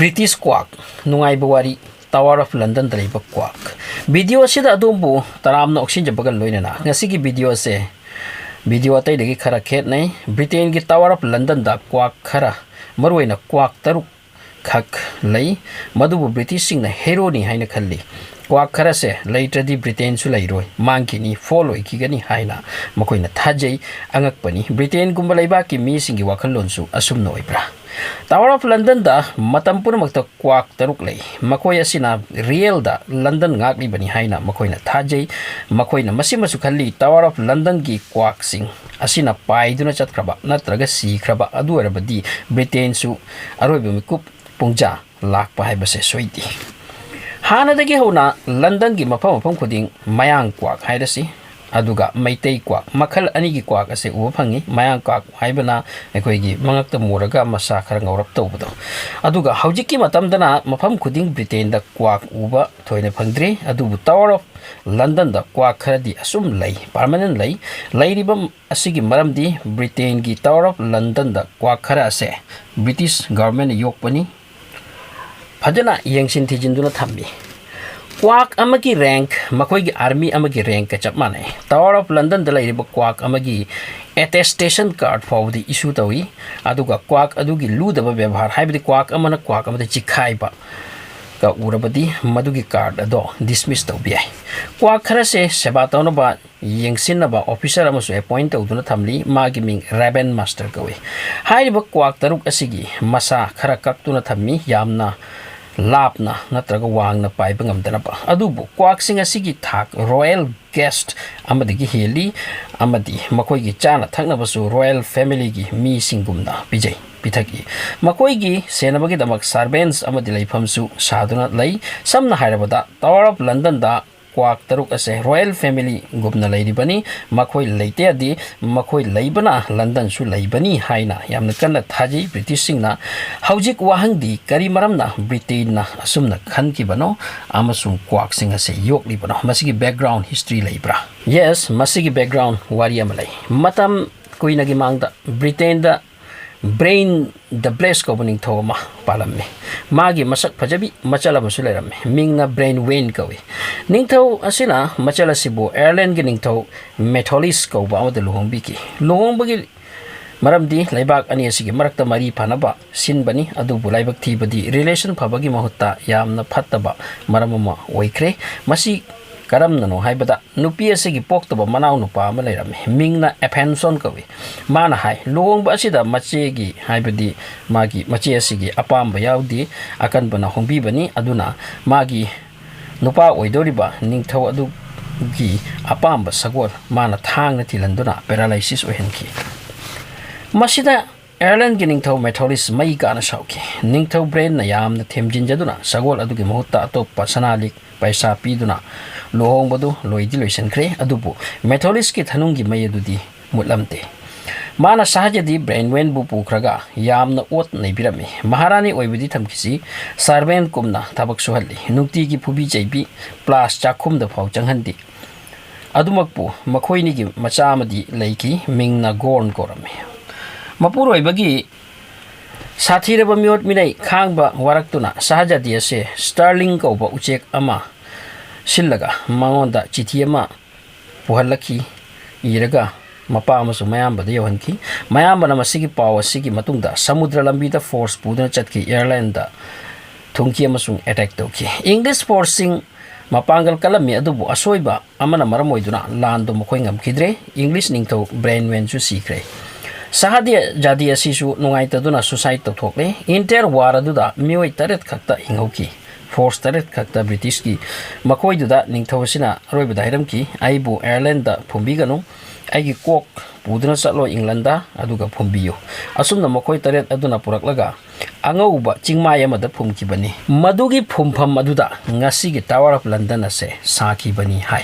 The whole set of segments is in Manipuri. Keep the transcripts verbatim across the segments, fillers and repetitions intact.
British ꯀ꯭ꯋꯥꯛ, ꯅꯨꯡꯉꯥꯏꯕ ꯋꯥꯔꯤ, Tower of Londonꯗ ꯂꯩꯕ ꯀ꯭ꯋꯥꯛ꯫ ꯚꯤꯗꯤꯑꯣ ꯑꯁꯤꯗ ꯑꯗꯣꯝꯕꯨ ꯇꯔꯥꯝꯅ ꯑꯣꯛꯁꯤꯟꯖꯕꯒ ꯂꯣꯏꯅꯅ ꯉꯁꯤꯒꯤ ꯚꯤꯗꯤꯑꯣ ꯑꯁꯦ ꯚꯤꯗꯤꯑꯣ ꯑꯇꯩꯗꯒꯤ ꯈꯔ ꯈꯦꯠꯅꯩ꯫ ꯕ꯭ꯔꯤꯇꯦꯟꯒꯤ Tower of Londonꯗ ꯀ꯭ꯋꯥꯛ ꯈꯔ, ꯃꯔꯨꯑꯣꯏꯅ ꯀ꯭ꯋꯥꯛ ꯇꯔꯨꯛ ꯈꯛ ꯂꯩ꯫ ꯃꯗꯨꯕꯨ ꯕ꯭ꯔꯤꯇꯤꯁꯁꯤꯡꯅ heroꯅꯤ ꯍꯥꯏꯅ ꯈꯜꯂꯤ꯫ ꯀ꯭ꯋꯥꯛ ꯈꯔꯁꯦ ꯂꯩꯇ꯭ꯔꯗꯤ ꯕ꯭ꯔꯤꯇꯦꯟꯁꯨ ꯂꯩꯔꯣꯏ, ꯃꯥꯡꯈꯤꯅꯤ, fall ꯑꯣꯏꯈꯤꯒꯅꯤ ꯍꯥꯏꯅ ꯃꯈꯣꯏꯅ ꯊꯥꯖꯩ꯫ ꯑꯉꯛꯄꯅꯤ, ꯕ꯭ꯔꯤꯇꯦꯟꯒꯨꯝꯕ ꯂꯩꯕꯥꯛꯀꯤ ꯃꯤꯁꯤꯡꯒꯤ ꯋꯥꯈꯜꯂꯣꯟꯁꯨ ꯑꯁꯨꯝꯅ ꯑꯣꯏꯕ꯭ꯔꯥ? Tower of Londonꯗ ꯃꯇꯝ ꯄꯨꯝꯅꯃꯛꯇ ꯀ꯭ꯋꯥꯛ ꯇꯔꯨꯛ ꯂꯩ꯫ ꯃꯈꯣꯏ ꯑꯁꯤꯅ realꯗ ꯂꯟꯗꯟ ꯉꯥꯛꯂꯤꯕꯅꯤ ꯍꯥꯏꯅ ꯃꯈꯣꯏꯅ ꯊꯥꯖꯩ꯫ ꯃꯈꯣꯏꯅ ꯃꯁꯤꯃꯁꯨ ꯈꯜꯂꯤ, Tower of Londonꯒꯤ ꯀ꯭ꯋꯥꯛꯁꯤꯡ ꯑꯁꯤꯅ ꯄꯥꯏꯗꯨꯅ ꯆꯠꯈ꯭ꯔꯕ ꯅꯠꯇ꯭ꯔꯒ ꯁꯤꯈ꯭ꯔꯕ ꯑꯗꯨ ꯑꯣꯏꯔꯕꯗꯤ ꯕ꯭ꯔꯤꯇꯦꯟꯁꯨ ꯑꯔꯣꯏꯕ ꯃꯤꯀꯨꯞ ꯄꯨꯡꯖꯥ ꯂꯥꯛꯄ ꯍꯥꯏꯕꯁꯦ ꯁꯣꯏꯗꯦ꯫ ꯍꯥꯟꯅꯗꯒꯤ ꯍꯧꯅ ꯂꯟꯗꯟꯒꯤ ꯃꯐꯝ ꯃꯐꯝ ꯈꯨꯗꯤꯡ ꯃꯌꯥꯡ ꯀ꯭ꯋꯥꯛ ꯍꯥꯏꯔꯁꯤ, ꯑꯗꯨꯒ ꯃꯩꯇꯩ ꯀ꯭ꯋꯥꯛ, ꯃꯈꯜ ꯑꯅꯤꯒꯤ ꯀ꯭ꯋꯥꯛ ꯑꯁꯦ ꯎꯕ ꯐꯪꯉꯤ꯫ ꯃꯌꯥꯡ ꯀ꯭ꯋꯥꯛ ꯍꯥꯏꯕꯅ ꯑꯩꯈꯣꯏꯒꯤ ꯃꯉꯛꯇ ꯃꯨꯔꯒ ꯃꯁꯥ ꯈꯔ ꯉꯧꯔꯞ ꯇꯧꯕꯗꯣ꯫ ꯑꯗꯨꯒ ꯍꯧꯖꯤꯛꯀꯤ ꯃꯇꯝꯗꯅ ꯃꯐꯝ ꯈꯨꯗꯤꯡ ꯕ꯭ꯔꯤꯇꯦꯟꯗ ꯀ꯭ꯋꯥꯛ ꯎꯕ ꯊꯣꯏꯅ ꯐꯪꯗ꯭ꯔꯤ꯫ ꯑꯗꯨꯕꯨ Tower of Londonꯗ ꯀ꯭ꯋꯥꯛ ꯈꯔꯗꯤ ꯑꯁꯨꯝ ꯂꯩ, permanent ꯂꯩ꯫ ꯂꯩꯔꯤꯕ ꯑꯁꯤꯒꯤ ꯃꯔꯝꯗꯤ ꯕ꯭ꯔꯤꯇꯦꯟꯒꯤ Tower of Londonꯗ ꯀ꯭ꯋꯥꯛ ꯈꯔ ꯑꯁꯦ British governmentꯅ ꯌꯣꯛꯄꯅꯤ꯫ ꯐꯖꯅ ꯌꯦꯡꯁꯤꯟ ꯊꯤꯖꯤꯟꯗꯨꯅ ꯊꯝꯃꯤ꯫ ꯀ꯭ꯋꯥꯛ ꯑꯃꯒꯤ rank, ꯃꯈꯣꯏꯒꯤ army ꯑꯃꯒꯤ rankꯀ ꯆꯞ ꯃꯥꯟꯅꯩ꯫ Tower of Londonꯗ ꯂꯩꯔꯤꯕ ꯀ꯭ꯋꯥꯛ ꯑꯃꯒꯤ attestation card ꯐꯥꯎꯕꯗꯤ issue ꯇꯧꯏ꯫ ꯑꯗꯨꯒ ꯀ꯭ꯋꯥꯛ ꯑꯗꯨꯒꯤ ꯂꯨꯗꯕ ꯕꯦꯕꯥꯔ, ꯍꯥꯏꯕꯗꯤ ꯀ꯭ꯋꯥꯛ ꯑꯃꯅ ꯀ꯭ꯋꯥꯛ ꯑꯃꯗ ꯆꯤꯈꯥꯏꯕ ꯀ ꯎꯔꯕꯗꯤ ꯃꯗꯨꯒꯤ card ꯑꯗꯣ dismiss ꯇꯧꯕ ꯌꯥꯏ꯫ ꯀ꯭ꯋꯥꯛ ꯈꯔꯁꯦ ꯁꯦꯕꯥ ꯇꯧꯅꯕ ꯌꯦꯡꯁꯤꯟꯅꯕ officer ꯑꯃꯁꯨ appoint ꯇꯧꯗꯨꯅ ꯊꯝꯂꯤ꯫ ꯃꯥꯒꯤ ꯃꯤꯡ Raven Master ꯀꯧꯏ꯫ ꯍꯥꯏꯔꯤꯕ ꯀ꯭ꯋꯥꯛ ꯇꯔꯨꯛ ꯑꯁꯤꯒꯤ ꯃꯁꯥ ꯈꯔ ꯀꯛꯇꯨꯅ ꯊꯝꯃꯤ, ꯌꯥꯝꯅ ꯂꯥꯞꯅ ꯅꯠꯇ꯭ꯔꯒ ꯋꯥꯡꯅ ꯄꯥꯏꯕ ꯉꯝꯗꯅꯕ꯫ ꯑꯗꯨꯕꯨ ꯀ꯭ꯋꯥꯛꯁꯤꯡ ꯑꯁꯤꯒꯤ ꯊꯥꯛ royal guest ꯑꯃꯗꯒꯤ ꯍꯦꯜꯂꯤ, ꯑꯃꯗꯤ ꯃꯈꯣꯏꯒꯤ ꯆꯥꯅ ꯊꯛꯅꯕꯁꯨ royal familyꯒꯤ ꯃꯤꯁꯤꯡꯒꯨꯝꯅ ꯄꯤꯖꯩ, ꯄꯤꯊꯛꯏ꯫ ꯃꯈꯣꯏꯒꯤ ꯁꯦꯟꯅꯕꯒꯤꯗꯃꯛ servants ꯑꯃꯗꯤ ꯂꯩꯐꯝꯁꯨ ꯁꯥꯗꯨꯅ ꯂꯩ꯫ ꯁꯝꯅ ꯍꯥꯏꯔꯕꯗ, Tower of Londonꯗ ꯀ꯭ꯋꯥꯛ ꯇꯔꯨꯛ ꯑꯁꯦ royal familyꯒꯨꯝꯅ ꯂꯩꯔꯤꯕꯅꯤ꯫ ꯃꯈꯣꯏ ꯂꯩꯇꯦ ꯌꯥꯗꯦ, ꯃꯈꯣꯏ ꯂꯩꯕꯅ ꯂꯟꯗꯟꯁꯨ ꯂꯩꯕꯅꯤ ꯍꯥꯏꯅ ꯌꯥꯝꯅ ꯀꯟꯅ ꯊꯥꯖꯩ ꯕ꯭ꯔꯤꯇꯤꯁꯁꯤꯡꯅ꯫ ꯍꯧꯖꯤꯛ ꯋꯥꯍꯪꯗꯤ, ꯀꯔꯤ ꯃꯔꯝꯅ ꯕ꯭ꯔꯤꯇꯦꯟꯅ ꯑꯁꯨꯝꯅ ꯈꯟꯈꯤꯕꯅꯣ ꯑꯃꯁꯨꯡ ꯀ꯭ꯋꯥꯛꯁꯤꯡ ꯑꯁꯦ ꯌꯣꯛꯂꯤꯕꯅꯣ? ꯃꯁꯤꯒꯤ background history ꯂꯩꯕ꯭ꯔꯥ? Yes, ꯃꯁꯤꯒꯤ background ꯋꯥꯔꯤ ꯑꯃ ꯂꯩ꯫ ꯃꯇꯝ ꯀꯨꯏꯅꯒꯤ ꯃꯥꯡꯗ ꯕ꯭ꯔꯤꯇꯦꯟꯗ Brian the Blessed ꯀꯧꯕ ꯅꯤꯡꯊꯧ ꯑꯃ ꯄꯥꯜꯂꯝꯃꯤ꯫ ꯃꯥꯒꯤ ꯃꯁꯛ ꯐꯖꯕꯤ ꯃꯆꯜ ꯑꯃꯁꯨ ꯂꯩꯔꯝꯃꯤ꯫ ꯃꯤꯡꯅ ꯕ꯭ꯔꯦꯟꯋꯦꯟ ꯀꯧꯏ꯫ ꯅꯤꯡꯊꯧ ꯑꯁꯤꯅ ꯃꯆꯜ ꯑꯁꯤꯕꯨ ꯑꯥꯌꯔꯂꯦꯟꯒꯤ ꯅꯤꯡꯊꯧ ꯃꯦꯊꯣꯂꯤꯁ ꯀꯧꯕ ꯑꯃꯗ ꯂꯨꯍꯣꯡꯕꯤꯈꯤ꯫ ꯂꯨꯍꯣꯡꯕꯒꯤ ꯃꯔꯝꯗꯤ ꯂꯩꯕꯥꯛ ꯑꯅꯤ ꯑꯁꯤꯒꯤ ꯃꯔꯛꯇ ꯃꯔꯤ ꯐꯅꯕ ꯁꯤꯟꯕꯅꯤ, ꯑꯗꯨꯕꯨ ꯂꯥꯏꯕꯛ ꯊꯤꯕꯗꯤ relation ꯐꯕꯒꯤ ꯃꯍꯨꯠꯇ ꯌꯥꯝꯅ ꯐꯠꯇꯕ ꯃꯔꯝ ꯑꯃ ꯑꯣꯏꯈ꯭ꯔꯦ꯫ ꯃꯁꯤ ꯀꯔꯝꯅꯅꯣ ꯍꯥꯏꯕꯗ, ꯅꯨꯄꯤ ꯑꯁꯤꯒꯤ ꯄꯣꯛꯇꯕ ꯃꯅꯥꯎ ꯅꯨꯄꯥ ꯑꯃ ꯂꯩꯔꯝꯃꯤ꯫ ꯃꯤꯡꯅ ꯑꯦꯐꯦꯟꯁꯣꯟ ꯀꯧꯏ꯫ ꯃꯥꯅ ꯍꯥꯏ, ꯂꯨꯍꯣꯡꯕ ꯑꯁꯤꯗ ꯃꯆꯦꯒꯤ, ꯍꯥꯏꯕꯗꯤ ꯃꯥꯒꯤ ꯃꯆꯦ ꯑꯁꯤꯒꯤ ꯑꯄꯥꯝꯕ ꯌꯥꯎꯗꯦ꯫ ꯑꯀꯟꯕꯅ ꯍꯣꯡꯕꯤꯕꯅꯤ, ꯑꯗꯨꯅ ꯃꯥꯒꯤ ꯅꯨꯄꯥ ꯑꯣꯏꯗꯧꯔꯤꯕ ꯅꯤꯡꯊꯧ ꯑꯗꯨꯒꯤ ꯑꯄꯥꯝꯕ ꯁꯒꯣꯜ ꯃꯥꯅ ꯊꯥꯡꯅ ꯊꯤꯜꯍꯟꯗꯨꯅ paralysis ꯑꯣꯏꯍꯟꯈꯤ꯫ ꯃꯁꯤꯗ ꯑꯥꯌꯔꯂꯦꯟꯒꯤ ꯅꯤꯡꯊꯧ ꯃꯦꯊꯣꯂꯤꯁ ꯃꯩ ꯀꯥꯅ ꯁꯥꯎꯈꯤ꯫ ꯅꯤꯡꯊꯧ ꯕ꯭ꯔꯦꯟꯅ ꯌꯥꯝꯅ ꯊꯦꯝꯖꯤꯟꯖꯗꯨꯅ ꯁꯒꯣꯜ ꯑꯗꯨꯒꯤ ꯃꯍꯨꯠꯇ ꯑꯇꯣꯞꯄ ꯁꯅꯥ ꯂꯤꯛ ꯄꯩꯁꯥ ꯄꯤꯗꯨꯅ ꯂꯨꯍꯣꯡꯕꯗꯨ ꯂꯣꯏꯗꯤ ꯂꯣꯏꯁꯤꯟꯈ꯭ꯔꯦ, ꯑꯗꯨꯕꯨ ꯃꯦꯊꯣꯂꯤꯁꯀꯤ ꯊꯅꯨꯡꯒꯤ ꯃꯩ ꯑꯗꯨꯗꯤ ꯃꯨꯠꯂꯝꯗꯦ꯫ ꯃꯥꯅ ꯁꯍꯥꯖꯗꯤ ꯕ꯭ꯔꯦꯟꯋꯦꯟꯕꯨ ꯄꯨꯈ꯭ꯔꯒ ꯌꯥꯝꯅ ꯑꯣꯠ ꯅꯩꯕꯤꯔꯝꯃꯤ꯫ ꯃꯍꯥꯔꯥꯅꯤ ꯑꯣꯏꯕꯗꯤ ꯊꯝꯈꯤꯁꯤ, ꯁꯥꯔꯚꯦꯟ ꯀꯨꯝꯅ ꯊꯕꯛ ꯁꯨꯍꯜꯂꯤ꯫ ꯅꯨꯡꯇꯤꯒꯤ ꯐꯨꯕꯤ ꯆꯩꯕꯤ, ꯄ꯭ꯂꯥꯁ ꯆꯥꯛꯈꯨꯝꯗ ꯐꯥꯎ ꯆꯪꯍꯟꯗꯦ꯫ ꯑꯗꯨꯃꯛꯄꯨ ꯃꯈꯣꯏꯅꯤꯒꯤ ꯃꯆꯥ ꯑꯃꯗꯤ ꯂꯩꯈꯤ, ꯃꯤꯡꯅ ꯒꯣꯔꯟ ꯀꯧꯔꯝꯃꯤ꯫ ꯃꯄꯨꯔꯣꯏꯕꯒꯤ ꯁꯥꯊꯤꯔꯕ ꯃꯤꯑꯣꯠ ꯃꯤꯅꯩ ꯈꯥꯡꯕ ꯋꯥꯔꯛꯇꯨꯅ ꯁꯍꯥꯖꯗꯤ ꯑꯁꯦ ꯁ꯭ꯇꯥꯔꯂꯤꯡ ꯀꯧꯕ ꯎꯆꯦꯛ ꯑꯃ ꯁꯤꯜꯂꯒ ꯃꯉꯣꯟꯗ ꯆꯤꯊꯤ ꯑꯃ ꯄꯨꯍꯜꯂꯛꯈꯤ꯫ ꯏꯔꯒ ꯃꯄꯥ ꯑꯃꯁꯨꯡ ꯃꯌꯥꯝꯕꯗ ꯌꯧꯍꯟꯈꯤ꯫ ꯃꯌꯥꯝꯕꯅ ꯃꯁꯤꯒꯤ ꯄꯥꯎ ꯑꯁꯤꯒꯤ ꯃꯇꯨꯡꯗ ꯁꯃꯨꯗ꯭ꯔ ꯂꯝꯕꯤꯗ ꯐꯣꯔꯁ ꯄꯨꯗꯨꯅ ꯆꯠꯈꯤ꯫ ꯑꯥꯌꯔꯂꯦꯟꯗ ꯊꯨꯡꯈꯤ ꯑꯃꯁꯨꯡ ꯑꯦꯇꯦꯛ ꯇꯧꯈꯤ꯫ ꯏꯪꯂꯤꯁ ꯐꯣꯔꯁꯁꯤꯡ ꯃꯄꯥꯡꯒꯜ ꯀꯜꯂꯝꯃꯤ, ꯑꯗꯨꯕꯨ ꯑꯁꯣꯏꯕ ꯑꯃꯅ ꯃꯔꯝ ꯑꯣꯏꯗꯨꯅ ꯂꯥꯟꯗꯨ ꯃꯈꯣꯏ ꯉꯝꯈꯤꯗ꯭ꯔꯦ꯫ ꯏꯪꯂꯤꯁ ꯅꯤꯡꯊꯧ ꯕ꯭ꯔꯦꯟꯋꯦꯟꯁꯨ ꯁꯤꯈ꯭ꯔꯦ꯫ ꯁꯍꯥꯖꯗꯤ ꯑꯁꯤꯁꯨ ꯅꯨꯡꯉꯥꯏꯇꯗꯨꯅ suicide ꯇꯧꯊꯣꯛꯂꯦ꯫ Entire war ꯑꯗꯨꯗ ꯃꯤꯑꯣꯏ ꯇꯔꯦꯠ ꯈꯛꯇ ꯍꯤꯡꯍꯧꯈꯤ꯫ ꯐꯣꯔꯁ ꯇꯔꯦꯠ ꯈꯛꯇ ꯕ꯭ꯔꯤꯇꯤꯁꯀꯤ꯫ ꯃꯈꯣꯏꯗꯨꯗ ꯅꯤꯡꯊꯧ ꯑꯁꯤꯅ ꯑꯔꯣꯏꯕꯗ ꯍꯥꯏꯔꯝꯈꯤ, "ꯑꯩꯕꯨ ꯑꯥꯌꯔꯂꯦꯟꯗ ꯐꯨꯝꯕꯤꯒꯅꯨ, ꯑꯩꯒꯤ ꯀꯣꯛ ꯄꯨꯗꯨꯅ ꯆꯠꯂꯣ ꯏꯪꯂꯟꯗ, ꯑꯗꯨꯒ ꯐꯨꯝꯕꯤꯌꯨ"꯫ ꯑꯁꯨꯝꯅ ꯃꯈꯣꯏ ꯇꯔꯦꯠ ꯑꯗꯨꯅ ꯄꯨꯔꯛꯂꯒ ꯑꯉꯧꯕ ꯆꯤꯡꯃꯥꯏ ꯑꯃꯗ ꯐꯨꯝꯈꯤꯕꯅꯤ꯫ ꯃꯗꯨꯒꯤ ꯐꯨꯝꯐꯝ ꯑꯗꯨꯗ ꯉꯁꯤꯒꯤ Tower of London ꯑꯁꯦ ꯁꯥꯈꯤꯕꯅꯤ ꯍꯥꯏ꯫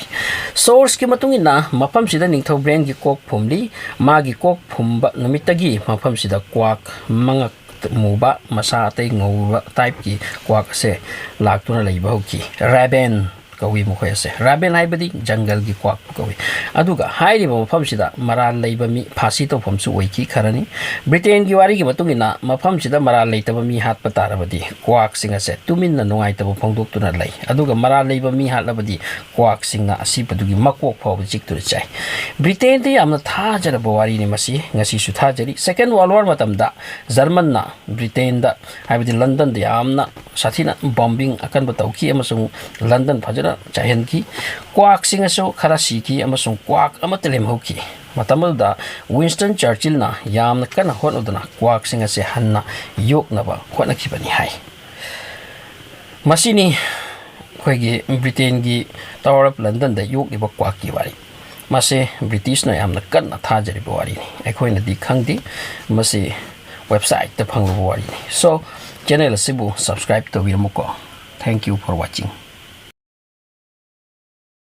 ꯁꯣꯔꯁꯀꯤ ꯃꯇꯨꯡ ꯏꯟꯅ, ꯃꯐꯝꯁꯤꯗ ꯅꯤꯡꯊꯧ ꯕ꯭ꯔꯦꯟꯒꯤ ꯀꯣꯛ ꯐꯨꯝꯂꯤ꯫ ꯃꯥꯒꯤ ꯀꯣꯛ ꯐꯨꯝꯕ ꯅꯨꯃꯤꯠꯇꯒꯤ ꯃꯐꯝꯁꯤꯗ ꯀ꯭ꯋꯥꯛ ꯃꯉꯛ ꯃꯨꯕ, ꯃꯁꯥ ꯑꯇꯩ ꯉꯧꯕ typeꯀꯤ ꯀ꯭ꯋꯥꯛ ꯑꯁꯦ ꯂꯥꯛꯇꯨꯅ ꯂꯩꯕ ꯍꯧꯈꯤ꯫ ꯔꯦꯕꯦꯟ ꯀꯧꯏ ꯃꯈꯣꯏ ꯑꯁꯦ꯫ Raven ꯍꯥꯏꯕꯗꯤ ꯖꯪꯒꯜꯒꯤ ꯀ꯭ꯋꯥꯛꯄꯨ ꯀꯧꯏ꯫ ꯑꯗꯨꯒ ꯍꯥꯏꯔꯤꯕ ꯃꯐꯝꯁꯤꯗ ꯃꯔꯥꯜ ꯂꯩꯕ ꯃꯤ ꯐꯥꯁꯤ ꯇꯧꯐꯝꯁꯨ ꯑꯣꯏꯈꯤ ꯈꯔꯅꯤ꯫ ꯕ꯭ꯔꯤꯇꯦꯟꯒꯤ ꯋꯥꯔꯤꯒꯤ ꯃꯇꯨꯡ ꯏꯟꯅ ꯃꯐꯝꯁꯤꯗ ꯃꯔꯥꯜ ꯂꯩꯇꯕ ꯃꯤ ꯍꯥꯠꯄ ꯇꯥꯔꯕꯗꯤ ꯀ꯭ꯋꯥꯛꯁꯤꯡ ꯑꯁꯦ ꯇꯨꯃꯤꯟꯅ ꯅꯨꯡꯉꯥꯏꯇꯕ ꯐꯣꯡꯗꯣꯛꯇꯨꯅ ꯂꯩ꯫ ꯑꯗꯨꯒ ꯃꯔꯥꯜ ꯂꯩꯕ ꯃꯤ ꯍꯥꯠꯂꯕꯗꯤ ꯀ꯭ꯋꯥꯛꯁꯤꯡꯅ ꯑꯁꯤꯕꯗꯨꯒꯤ ꯃꯀꯣꯛ ꯐꯥꯎꯕ ꯆꯤꯛꯇꯨꯅ ꯆꯥꯏ꯫ ꯕ꯭ꯔꯤꯇꯦꯟꯗ ꯌꯥꯝꯅ ꯊꯥꯖꯔꯕ ꯋꯥꯔꯤꯅꯤ ꯃꯁꯤ, ꯉꯁꯤꯁꯨ ꯊꯥꯖꯔꯤ꯫ Second World War ꯃꯇꯝꯗ ꯖꯔꯃꯟꯅ ꯕ꯭ꯔꯤꯇꯦꯟꯗ, ꯍꯥꯏꯕꯗꯤ ꯂꯟꯗꯟꯗ ꯌꯥꯝꯅ ꯁꯥꯊꯤꯅ bombing ꯑꯀꯟꯕ ꯇꯧꯈꯤ ꯑꯃꯁꯨꯡ ꯂꯟꯗꯟ ꯐꯖꯅ ꯆꯥꯏꯍꯟꯈꯤ꯫ ꯀ꯭ꯋꯥꯛꯁꯤꯡ ꯑꯁꯨ ꯈꯔ ꯁꯤꯈꯤ ꯑꯃꯁꯨꯡ ꯀ꯭ꯋꯥꯛ ꯑꯃꯠꯇ ꯂꯦꯝꯍꯧꯈꯤ꯫ ꯃꯇꯝ ꯑꯗꯨꯗ ꯋꯤꯟꯁꯇꯟ ꯆꯔꯆꯤꯜꯅ ꯌꯥꯝꯅ ꯀꯟꯅ ꯍꯣꯠꯅꯗꯨꯅ ꯀ꯭ꯋꯥꯛꯁꯤꯡ ꯑꯁꯦ ꯍꯟꯅ ꯌꯣꯛꯅꯕ ꯍꯣꯠꯅꯈꯤꯕꯅꯤ ꯍꯥꯏ꯫ ꯃꯁꯤꯅꯤ ꯑꯩꯈꯣꯏꯒꯤ ꯕ꯭ꯔꯤꯇꯦꯟꯒꯤ Tower of Londonꯗ ꯌꯣꯛꯂꯤꯕ ꯀ꯭ꯋꯥꯛꯀꯤ ꯋꯥꯔꯤ꯫ ꯃꯁꯦ ꯕ꯭ꯔꯤꯇꯤꯁꯅ ꯌꯥꯝꯅ ꯀꯟꯅ ꯊꯥꯖꯔꯤꯕ ꯋꯥꯔꯤꯅꯤ꯫ ꯑꯩꯈꯣꯏꯅꯗꯤ ꯈꯪꯗꯦ, ꯃꯁꯤ websiteꯇ ꯐꯪꯂꯕ ꯋꯥꯔꯤꯅꯤ꯫ So, channel ꯑꯁꯤꯕꯨ subscribe ꯇꯧꯕꯤꯔꯝꯃꯨꯀꯣ꯫ Thank you for watching.